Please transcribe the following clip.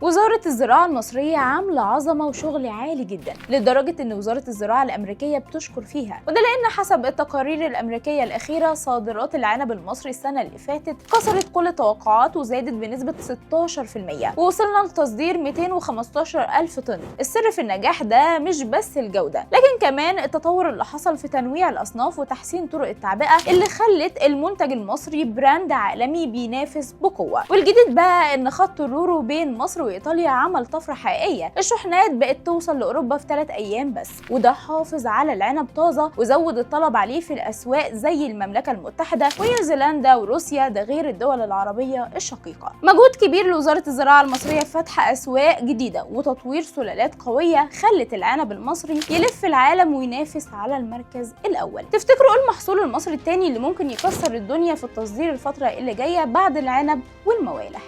وزارة الزراعة المصرية عاملة عظمة وشغل عالي جدا، لدرجة ان وزارة الزراعة الأمريكية بتشكر فيها، وده لأن حسب التقارير الأمريكية الأخيرة صادرات العنب المصري السنة اللي فاتت كسرت كل التوقعات وزادت بنسبة 16%، ووصلنا لتصدير 215 ألف طن. السر في النجاح ده مش بس الجودة، لكن كمان التطور اللي حصل في تنويع الأصناف وتحسين طرق التعبئة اللي خلت المنتج المصري brand عالمي بينافس بقوة. والجديد بقى ان خط الرورو بين مصر وإيطاليا عمل طفرة حقيقية، الشحنات بقت توصل لأوروبا في 3 أيام بس، وده حافظ على العنب طازة وزود الطلب عليه في الأسواق زي المملكة المتحدة ونيوزيلندا وروسيا، ده غير الدول العربية الشقيقة. مجهود كبير لوزارة الزراعة المصرية في فتح أسواق جديدة وتطوير سلالات قوية خلت العنب المصري يلف العالم وينافس على المركز الأول. تفتكروا ايه المحصول المصري التاني اللي ممكن يكسر الدنيا في التصدير الفترة اللي جاية بعد العنب والموالح؟